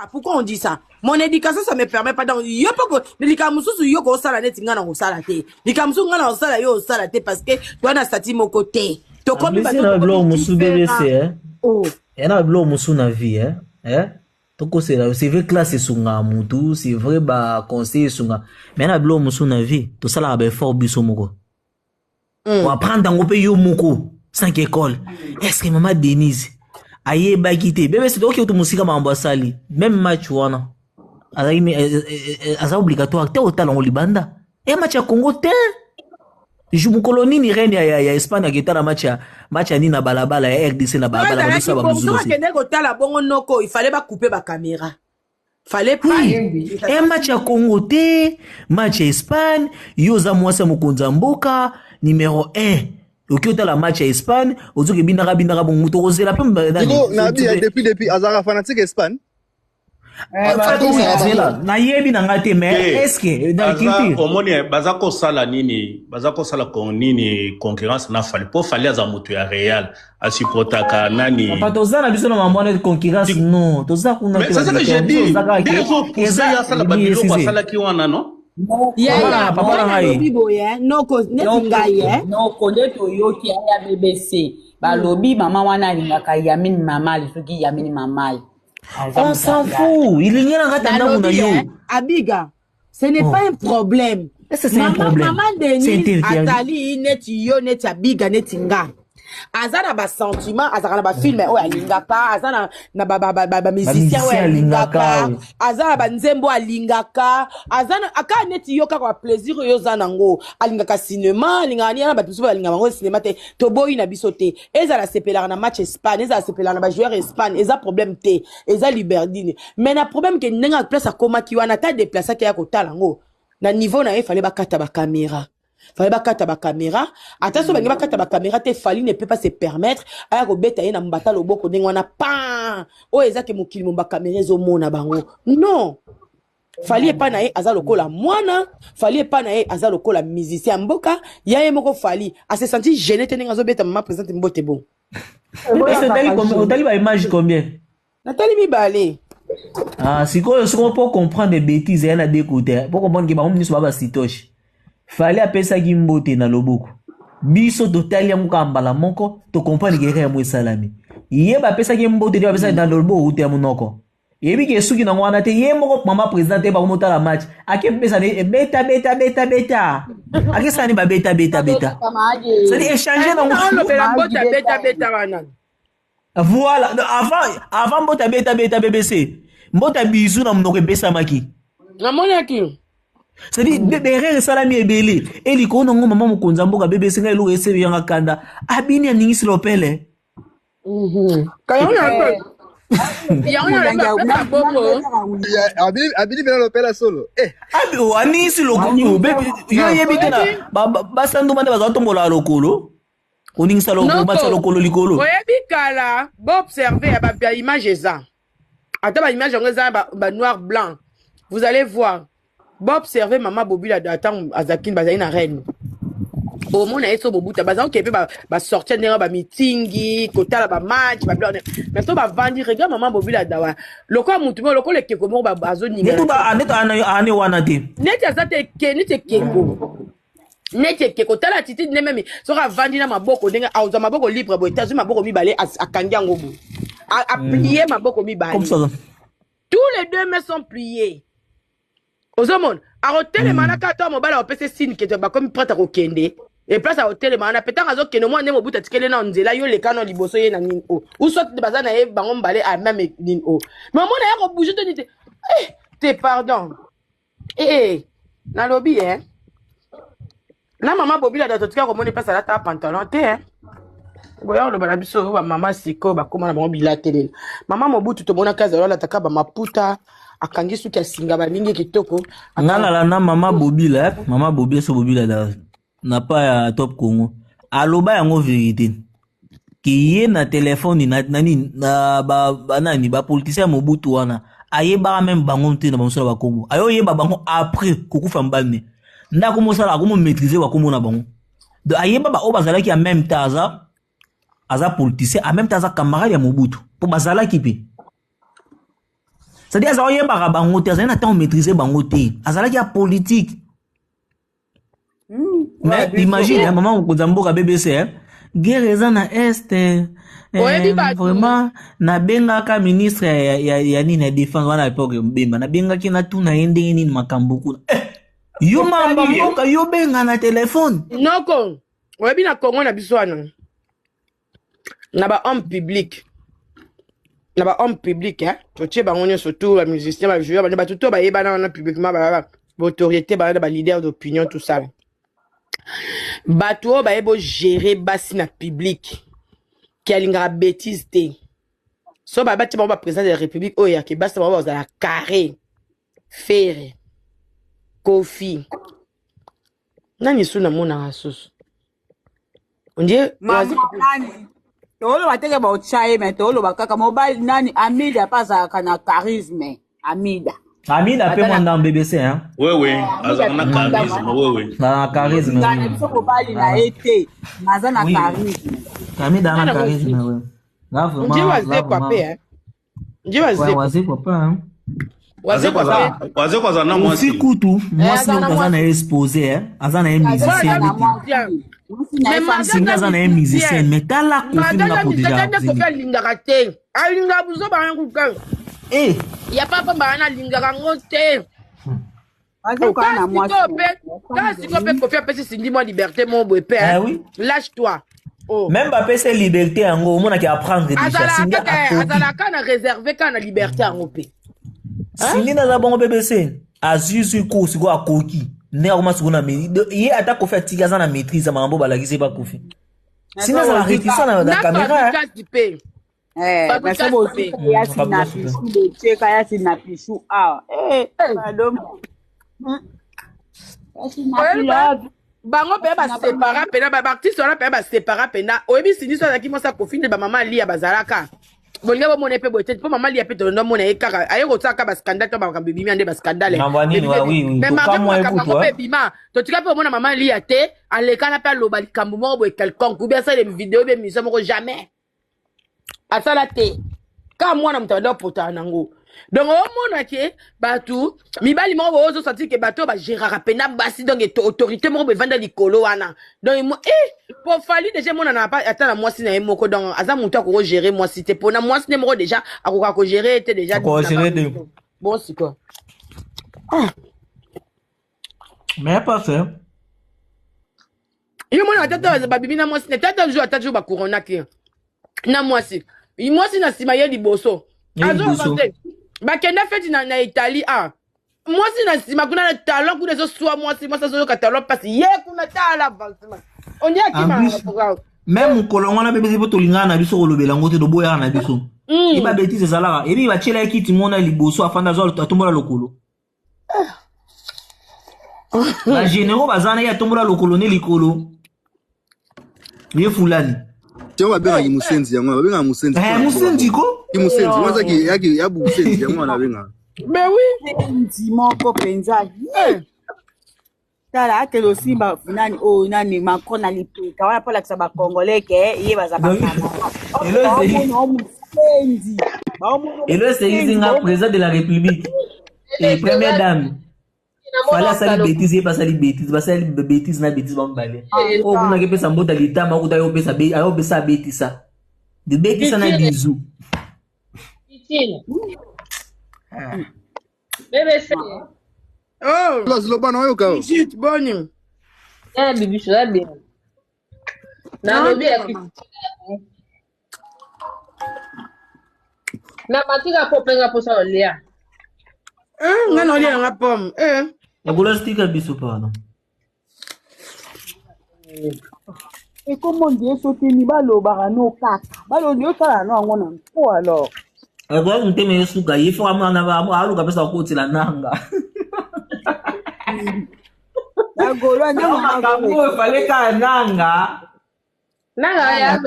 Ah, pourquoi on dit ça? Mon éducation, ça me permet pas. Donc, yo poko, likambo mosusu yo kosala neti nga na kosala te. Likambo mosusu nga na kosala yo osala te parce que toi na statut moko te. Tokomi bato na biloko mosusu BBC, hein. Oh. Ya na biloko mosusu na vie, hein. Hein? Tokosela, c'est vrai classe esungaka mutu, c'est vrai ba conseil esunga. Mais na biloko mosusu na vie, tosalaka ba effort biso moko. Oapprendre yango mpe yo moko sans école. Est-ce que mama Denise ayebaki te bebe soki oto mosika makambo asali même match wana azalaki aza obligatoire te otala yango libanda e match ya Congo te. Mokolo nini reine ya Espagne aketala match ya nini na balabala ya RDC na balabala bazosala bamizulu akende kotala bongo noko, il fallait bacouper bacaméra, fallait pas. Oui. E match ya Congo te, match ya Espagne. Yo oza mwasi ya mokonzi ya mboka numéro 1, oki otala match ya Espagne, ozoki ebindaka bindaka bongo, moto okozela mpe. Nabi depuis azalaka fanatique Espagne. Zela, nayebi na ngai te, mais est ce que na culture omoni baza kosala nini? Baza kosala nini? Concurrence na Fally, mpo Fally aza moto ya Real, asupportaka nani? Papa, toza na biso na mambo wana concurrence, non, toza kuna. Te, c'est ça que j'ai dit, nde ezopousser asala babiloko asalaki wana, non? Papa na ngai. Boye noko, neti ngai. Noko, nde toyoki ya BBC, balobi mama wana alingaka Lamine Yamal, soki Lamine Yamal. On s'en fout, ilingi na kati ya ndako na yo. Abiga, ce n'est pas un problème. Est-ce que c'est un problème? Mama Denise atali neti yo, neti Abiga, neti nga. Aza na basentiment, azalaka na bafilm oyo alingaka, aza na bamusicien oyo alingaka, aza na banzembo alingaka, aza na aka neti yo kaka baplaisir oyo oza nango. Alingaka cinéma, alingaka nini na bato mosusu balingaka bango cinéma te. Toboyi na biso te. Ezala sepelaka na match Espagne, ezala sepelaka na bajoueur Espagne, eza problème te, eza liberdine. Mais na problème ke ndenge place akomaki wana, ata déplaçaki ya kotala yango na niveau na ye, fallait bakata bacaméra, fallait bakata bacaméra. Ata so bangi bakata bacaméra te, Fally ne peut pas se permettre aya kobeta ye na mbata loboko ndenge wana pan oyo eza ke mokili mo bacaméra ezomona bango. Non, Fally epai na ye aza lokola mwana. Fally epai na ye aza lokola musicien ya mboka ya ye moko. Fally ase senti gêné te ndenge azobeta mama présidente mbote bon. Otali baimage combien? Natali mibale. Ah, sikoyo sikoyo mpo comprendre bêtise eya na deux côté, mpo comprendre ke bango nyonso ba basitoche. Fally apesaki mbote na loboko, biso totali yango kaka mbala moko, tocomprendre ke erreur yango esalami. Ye bapesaki mbote te, bapesaki na loboko te ya monoko. Yebi ke soki nango wana te, ye moko mama président te, bakomotala match, akepesa beta beta beta beta, akesala ni babeta beta beta, c'est-à-dire échanger nango. Olobela mbote beta beta wana. Voilà, avant mbote beta beta, BBC, mbote bizu na monoko epesamaki. Namonaki. C'est-à-dire berere esalami ebele e likolo nango mama mokonzi ya mboka BBC. Ngai eloko esebi yanga kanda, abini aningisi lopele. Yango na bongo. Abini mpena lopela solo. Aningisi lokolo, yo yebi te na basanduma nde bazala tombola lokolo, koningisa lokolo, matisa lokolo likolo. Oyebi kala, boobserve ya baimage, eza ata baimage yango eza banoir blanc, vous allez voir. Boobserve mama Bobila ntango azalaki, bazali na reine, omona ye so bobuta baza oke mpe basortir ndenge bamitingi kotala bamatch babiloko. Mais so bavandi, regarde mama Bobila dawa lokola mutu moko, lokola ekeko moko azoninga. Neti ane wana te. Neti aza te, neti ekeko, neti ekeko. Tala attitude nde même soki avandi na maboko, ndenge azwa maboko libre boye te, azwi maboko mibale, akangi yango boye, aplie maboko mibale, tous les deux mains sont pliées. Ozomona akotelema wana kaka to mobali akopesa signe ke bakomi prête akokende e place akotelema wana mpe ntango azokende, mwana nde Mobutu atikeli na nzela, yo leka no liboso ye na nini o ou soit baza na ye bango mibale a même nini o, mais omona ya kobouge to nini te. Eh, te, pardon, eh, nalobi eh na mama Bobila da totika komoni mpasi alata pantalon te eh. Boya koloba na biso oyo bamama sikoyo bakóma na bango bilatelela. Mama Mobutu tomonaki azali alataka bamaputa, akangi suki, asinga baningi kitoko. Nga nalanda mama Bobila, eh? Mama Bobila, so Bobila na pa ya Top Congo aloba yango vérité ke ye na telefone na nani na banani bapoliticien ya Mobutu wana, ayebaka même bango te na bamosusu na bakombo. Ayoyeba bango après kokufa mobali ne, nde akomosala, akomomaîtrise bakombo na bango. Donc ayeba baoyo bazalaki en même temps, aza politicien, en même temps aza camarade ya Mobutu, mpo bazalaki mpe. C'est-à-dire azalaki oyebaka bango te, azalaki na temps maîtriser bango te, azalaki ya politique. Mais imagine hein, maman mokonzi ya mboka BBC hein, guerre eza na est eh, Oyebi bato. vraiment nabengaka ministre ya nini ya défense wana époque Bemba, nabengaki natuna ye ndenge nini makambo kuna eh, yo mamba mboka yo benga na telefone. Noko, oyebi na Congo na biso wana na ba homme public, na ba homme public hein, totie bango nyonso tout, ba musicien, ba joueur, bato to bayebana wana publiquement, ba autorité, ba leader d'opinion, tout ça. Bato oyo bayeba gérer basi na public ki alingaka bêtise te. So ba batie bango ba président de la République oyo yake basi bango bazala carré, Ferre, Kofi, nani su namonaka susu ondie. Mama nani toloba teke baotya ye, me toloba kaka mobali nani, Amida mpe azalaka na charisme, Amida. Amida mpe mwa ndambo BBC hein. Oui, oui, azalaka na charisme, oui, oui. Na charisme. Na biso mobali na ye te, naza na charisme. Amida na charisme, oui. Là vraiment. Ndiye Wazekwa mpe hein. Ndiye Wazekwa. Wazekwa mpe hein. Wazekwa Wazekwa aza na mwasi. Kofi kutu mwasi oyo aza na ye exposé hein, aza na ye musicien. Singa aza na ye musicien, mais tala Kofi nga protéger. Kofi alingaka te. Alingaka buzoba yango kaka. Eh, ya papa bana alingaka yango te. Kaka sikoyo mpe Kofi apesi Cindy mwa liberté mo boye mpe. Eh oui. Lâche toi. Oh. Même bapesa liberté yango omonaki apprendre déjà. Cindy azalaka na réservé kaka na liberté yango mpe. Cindy naza bongo BBC azwi zwi cours sikoyo akoki ndenge akoma sikoyo na ye, ata Kofi atiki aza na maîtrise ya makambo balakisi ye bakofi. Cindy azala réticent na caméra. Yasi na pichu awa. Bango mpe basepara mpena, baartiste wana mpe basepara mpena. Oyebi Cindy so azalaki mwasi Kofi nde bamama Lia bazalaka bolinga bomona ye mpe boye te, mpo mama Lia mpe tolonda omona ye kaka aye kotiaka bascandale to makambo ebimi nde bascandale. Mais makambo mpe ebima, totika mpe omona mama Lia te alekana mpe aloba likambo moko boye quelconque, ou bien asala video bien émission moko, jamais asala te. Ka mwana moto abanda opotana nango. Donc omona ke bato mibali moko boye ozosentir ke bato oyo bagéraka mpena basi, donc autorité moko boye evanda likolo wana. Donc eh, po Fally déjà emonana ata na mwasi na ye moko, donc aza moto akoko gérer mwasi te, mpona mwasi nde moko déjà akoka kogérer te déjà. Bon, sikoyo. Ah. Mais pas fait. Yo mona tata babimi na mwasi na tata jour, ata jour bacouronnaki na mwasi, mwasi na nsima ye liboso azoloba te, bakenda feti na Italie. A mwasi na nsima kuna na talon kuna ezoswa mwasi, mwasi azoyoka talon mpasi ye kuna tala avancement ondi akima. Même mokolo wana mpe mpo tolingaka na biso kolobela yango te, toboyaka na biso ye babêtises ezalaka ebi batiela ye kiti mona liboso afanda azwa atombola lokolo, bagénéraux baza na ye, atombola lokolo ne likolo ye fulani. Tiango babengaki musenzi, yango babengaka musenzi. Musenzi ko. Musenzi wana azaki yaki ya musenzi, yango wana babengaka. Ben oui. Musenzi moko mpenza. Tala akende osimba nani oyo nani Macron na lipeka wana mpo alakisa bacongolais ke ye baza bamusenzi. Elo esengisi nga président de la République et première dame Fally asali bêtise, ye basali bêtise, basali bêtise na bêtise bamibale. Oyo kuna kepesa mbota litama okuta ayopesa abetisa betisa na bizu. BBC. Oh. Loba na oyoka. Brigitte, boni. Eh, bibiso ya bien. Nalobi ya na matika po mpenza mposa kolia. Nga na olia yanga pomme. Eh. Nakola stika biso, pardon. Ekoma ndie sotini balobaka no kaka balobi osala no yango na mpo alors. Akoya motema esuka ye fo amwana aluka mpesa akotela nanga. Bagolo nde. Makambo oyo fale kaka nanga. Nanga ya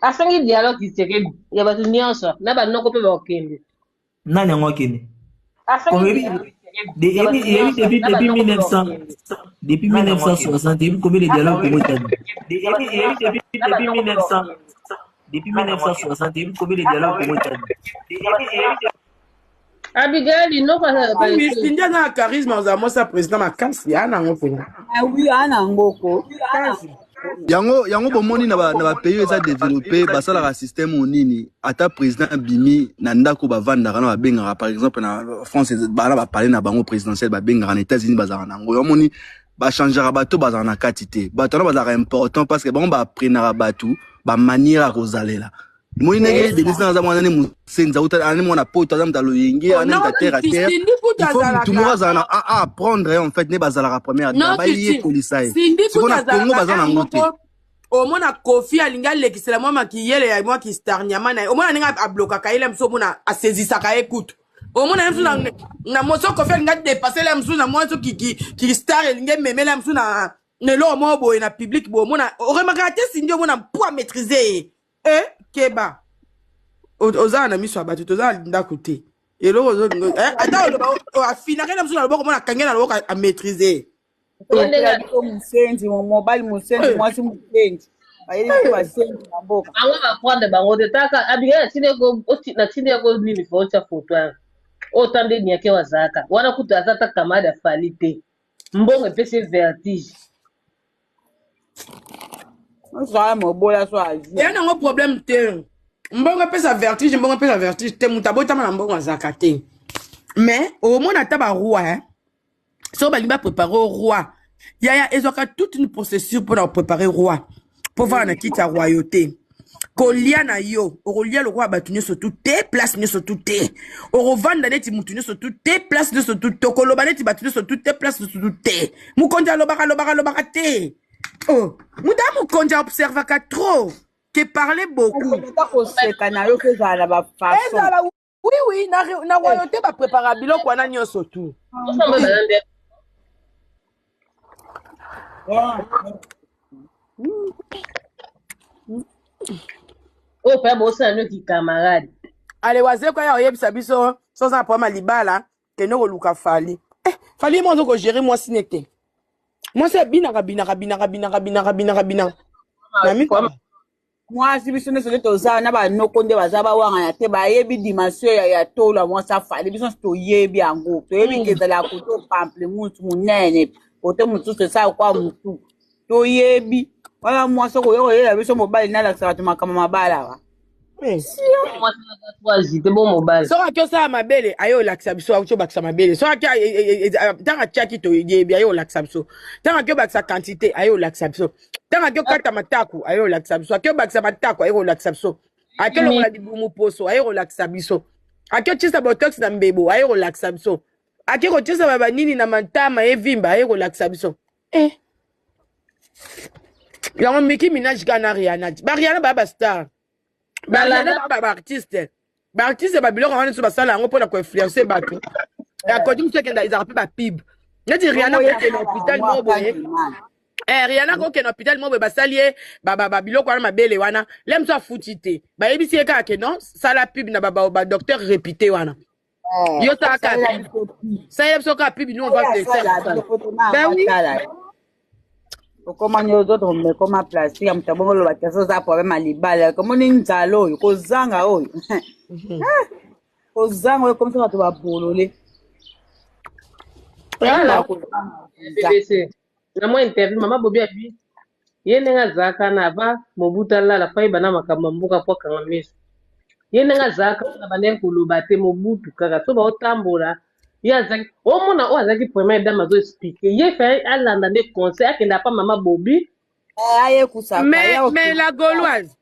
asengi dialogue Tshisekedi ya bato nyonso na banoko mpe bakokende. Nani yango akende? Asengi Yebi depuis 1900, depuis 1960, yebi combien de dialogue Congo etali? Yebi depuis 1900, Depuis 1960, yebi combien de dialogue Congo etali? Abigail noko Oui, Cindy aza na charisme azala mwasi ya président makasi aa nango mpenza. Ah oui, ana ngoko. Makasi. Yango yango bomoni na ba na ba pays eza développé basalaka système oyo nini ata président abimi na ndako bavandaka na babengaka par exemple na France bana bapale na bango présidentiel babengaka na États-Unis bazalaka na yango yomoni bachangeaka bato bazalaka na kati te bato wana bazalaka important parce que bango baaprenaka bato bamanière ya kozalela moni ndenge denis na aza mwana ne mosenzi auta ane mwana poto aza moto aloyenge ane moto terre à terre Cindy kutu il faut motu moko azalaka azala na a apprendre ye en fait nde bazalaka première non dame bayekolisa ye Cindy sikoyo kutu na Congo azalaka baza heure nango te moko omona Kofi alingi alekisela mwa makiyele ya mwa kistar nyama na ye, omona ndenge ablokaka ye le mosusu, omona asezisaka ye kutu, omona ye mosusu na, na moso Kofi alingi adepase le mosusu na mwa so kistar elingi ememela ye mosusu na na eloko moko boye na public boye, omona oremakaka te Cindy, omona mpo amaîtrise ye e keba ozala na miso ya bato, toza na ndako te, eloko ozolinga ata oloba afinaka ye na mosusu na loboko, omona akangi ye na loboko amaîtrise ye. Tokela biso mosenzi, mobali mosenzi, mwasi mosenzi. Bayeli biso basenzi na mboka. Bango baprendre bango te taka Abigail natindi yako natindi yako nini fo otya foto wana oyo ta nde niake wazalaka wana kutu aza ta camarade ya Fally te mbongo epesi ye vertige. Ozala mobola so azwi. Eya nango problème te, mbongo epesa vertige, mbongo epesa vertige te, moto abotama na mbongo azalaka te. Mais omona ata baroi, hein? Soki balingi baprépare roi, yaya, ezwaka toute une procédure mpona koprépare roi mpo vanda na kiti ya royauté. Kolia na yo, okolia lokola bato nyonso tu te, place nyonso tu te, okovanda neti mutu nyonso tu te, place nyonso tu te, okoloba neti bato nyonso tu te, place nyonso tu te. Mokonzi alobaka alobaka alobaka te. Oh, moto ya mokonzi aobservaka trop que parler beaucoup. Ata koseka na yo mpe ezala na bafaçon. Ezala oui oui, na royauté baprépara biloko wana nyonso tu. Osamba ezala nde oyo mpe bosala noki camarade. Ale wazeko ya oyebisa biso so oza na problème ya libala, kende koluka Fally. Eh, Fally ye mo aza kogere mwasi ne te, mwasi abinaka binaka binaka binaka binaka binaka binaka na mikolo. Mwasi biso nyonso nde toza na banoko nde baza bawangana te, bayebi dimension ya tolo ya mwasi afali. Biso nyonso toyebi yango, toyebi ke ezalaka kote pamplemousse monene, kote mosusu esala kwa motu, toyebi wana. Mwasi okoya koyela biso mobali nalakisa bato makambo mabala awa. Mwasi aza trop agité bo mobali. Soki aki osala mabele, aye olakisa biso, auti obakisa mabele. Soki aki ntango atiaki, toyebi, aye olakisa biso. Ntango aki obakisa quantité, aye olakisa biso. Ntango aki okata mataku, aye olakisa biso. Aki obakisa mataku, aye kolakisa biso. Aki olongola libumu poso, aye kolakisa biso. Aki otiesa botox na mbebo, aye kolakisa biso. Aki kotiesa babanini na mantama evimba, aye kolakisa biso. Eh. Yango Miki Minaj kaka na Rihanna, ba Rihanna baya bastar, ba Rihanna baya baartiste, baartiste babiloko wana nyonso basala yango mpona koinfluence bato. Akoti mosu ekenda, ezalaka mpe bapib neti Rihanna kokende hôpital moko boye. Eh, Rihanna kokende hôpital moko boye, basali ye babiloko wana, mabele wana le mosu afuti te, bayebisi ye kaka ke non, sala pub na badocteur réputé wana, yo sala kaka pub, salela biso kaka pub, nous on va te faire ça. Ben oui. Okoma nyonso tomekoma plastique ya moto abongo oloba te oza problème ya libala, komoni nzala oyo kozanga oyo, kozanga oyo ekomisa bato babolole. Tala BBC na mwa interview mama Bobi abi ye ndenge azalaka na ava Mobutu alala po ayeba na makambo ya mboka po akanga miso. Ye ndenge azalaka na bandeki koloba te, Mobutu kaka so baotambola ye azalaki omona oyo azalaki première dame azo explique ye fe alanda nde conseil akende apa mama Bobi. Ayekusaka. Mais la Gauloise,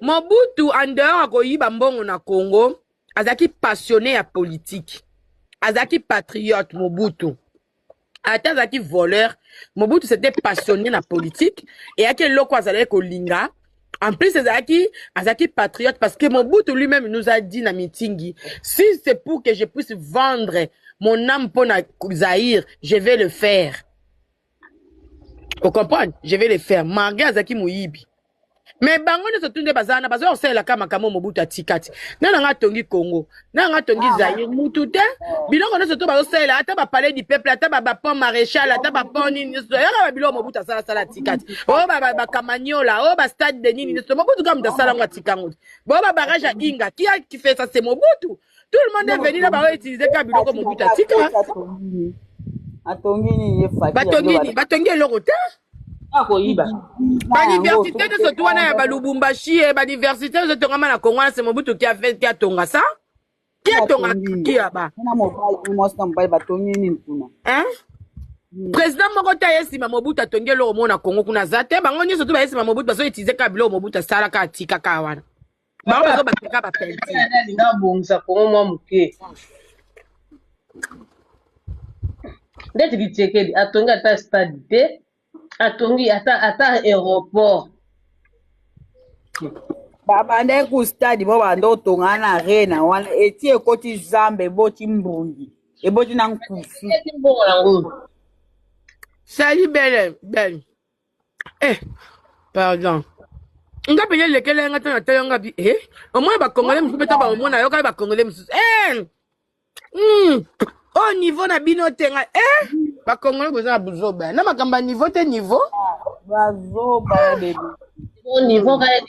Mobutu, en dehors akoyiba mbongo na Congo, azalaki passionné ya politique, azalaki patriote. Mobutu ata azalaki voleur, Mobutu c'était passionné na politique, eyaki eloko azalaki kolinga. En plus ezalaki, azalaki patriote parce que Mobutu lui-même nous a dit na meeting: "Si c'est pour que je puisse vendre mon âme pour na Zaïre, je vais le faire." Vous comprenez? Je vais le faire malgré azalaki moyibi. Mais bango nyonso tu nde baza wana, baza kosalelaka makambo Mobutu atika ti. Na nanga atongi Congo, na nanga atongi Zaïre, mutu te. Biloko nyonso to bazosalela, ata ba palais du peuple, ata ba pont maréchal, ata ba pont nini nyonso, yaka ba biloko Mobutu asala sala atika ti. Oyo ba Kamanyola, oyo ba stade de nini nyonso, Mobutu kaka mutu asala yango atika yango. Bo ba barrage ya Inga, qui a qui fait ça, c'est Mobutu. Tout le monde est venu là, ba utiliser kaka biloko Mobutu atika. Atongi nini ye Fati? Batongi nini? Batongi eloko te. Akoyiba. Bauniversité nyonso tu wana ya balubumbashi ye, bauniversité nyonso etongama na Congo wana, c'est Mobutu qui a fait, qui atonga ça, qui atonga qui aba. Na mobali, mwasi na mobali batongi nini kuna? Hein? Président moko te aye nsima Mobutu atongi eloko moko na Congo kuna aza te. Bango nyonso tu baye nsima Mobutu bazo utiliser kaka biloko Mobutu asalaka atika kaka wana. Bango bazobakisa kaka bapeinture. Alinga abongisa Kongo mwa moke. Ndeti Tshisekedi atongi ata stade te, atongi ata aéroport. Babandaki ku stade bo banda otonga na arena wana, eti ekoti zamba, eboti mbungi, eboti na nkusu. Eti mbongo nango. Salut belle belle. Eh, pardon. Nga mpenza elekela nga ntango natali nga bi eh omona bacongolais mosusu mpe to baomona yokali bacongolais mosusu eh oyo niveau na bino te. Nga eh bacongolais boza na buzoba na makambo ya niveau te, niveau. Bazoba ya bebe. O niveau kaka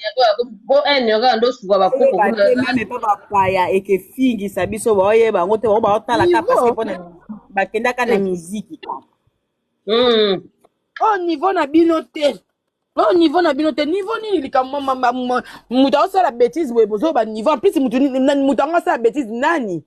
po ene kaka ndo suka bakoko kuna. Même mpe bapaya ekefingisa biso, baoyeba yango te, bango baotala ka parce que mpona bakendaka na miziki. Oyo niveau na bino te, oyo niveau na bino te. Niveau nini? Likambo moto aosala bétise boye, bozoba niveau. En plus mutu yango asala bétise nani?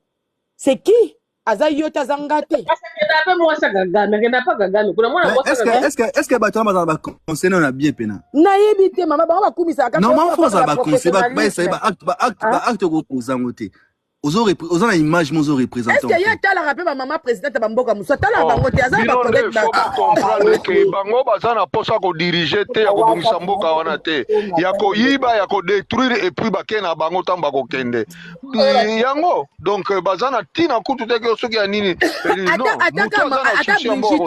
C'est qui? Aza yo te, aza nga te. Akenda mpe mwasi ya Kagame, akenda mpe Kagame kuna mwana mwasi. Est ce que bato wana bazala baconseil nano na bien pena? Nayebi te, mama. Bango bakumisaka. Normalement faut bazala baconseil, baesaye baacte okokoza yango te. Oza na image mo ozoreprésente. Est ce que ye atalaka mpe bamama présidente ya bamboka mosusu? Atalaka bango te, aza na bacollègue. Comprendre ke bango baza na mposa kodiriger te, ya kobongisa mboka wana te, ya koyiba, ya kodétruire, et puis bake na bango ntango bakokende yango. Donc baza na ntina kutu te ke soki ya nini. Ata Brigitte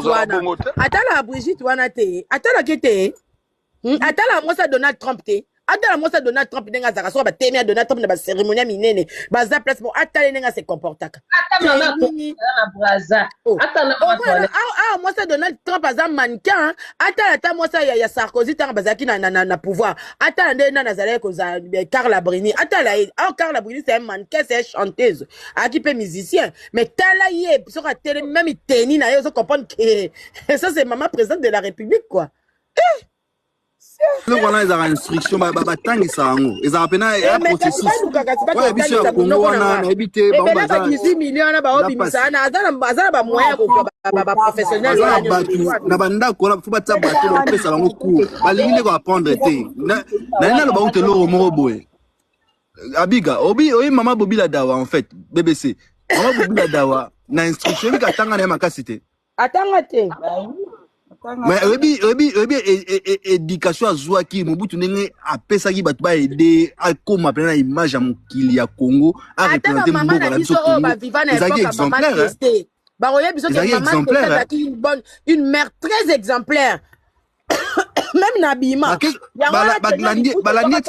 wana atalaka Brigitte wana te, atalaki te. Atalaka mwasi ya Donald Trump te, atala mwasi ya Donald Trump ndenge azalaka. Soki batemi ya Donald Trump na bacérémonie ya minene, baza place mo, atala ndenge ase comportaka. Awa mwasi ya Donald Trump aza mannequin. Atala ata mwasi ya Sarkozy ntango bazalaki na pouvoir, atala nde nani azalaki kozala, Carla Bruni. Atala ye awa, Carla Bruni, c'est un mannequin, c'est un chanteuse, ayaki mpe musicien, mais tala ye soki atelemi, même teni na ye, ozo comprendre que ça, c'est maman présidente de la République, quoi. Eloko wana ezalaka instruction, batangisa yango, ezalaka mpena ya processus oyo biso ya Kongo wana. Nayebi te, bango baza 18 millions wana baobimisa wana, aza na bamoyen ya kozwa baprofessionnel. Baza na bato na bandako wana, faut batia bato bapesa bango cours. Balingi nde koapprendre te. Nalingi naloba kuta eloko moko boye. Abiga obi oyi mama Bobila Dawa, en fait BBC, mama Bobila Dawa na instruction ebika, atanga na ye makasi te. Atanga te. Mais oyebi éducation azwaki Mobutu, ndenge apesaki bato baede akóma mpena na image ya mokili ya Congo, areprésente mboka na biso Congo, ezalaki exemplaire. Bakoyebi soki mama azalaki une bonne, une mère très exemplaire, même na bima. Balandi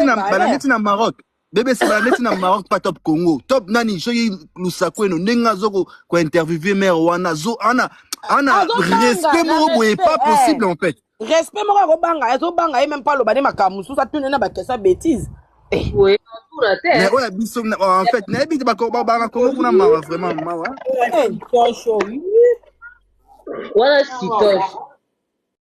ti na Maroc, BBC, balandi ti na Maroc pa Top Congo, Top nani, soki Lusakweno, ndenge azo kointerviewer mare wana, ana ana respect moko boye, pas possible en fait. Respect moko akobanga, azobanga ye même pas aloba nde makambo mosusu, atuni na baquestion bêtise. Mais oyo ya biso, en fait nayebi te. Bana Congo kuna, mawa, vraiment mawa. Wana sitoche.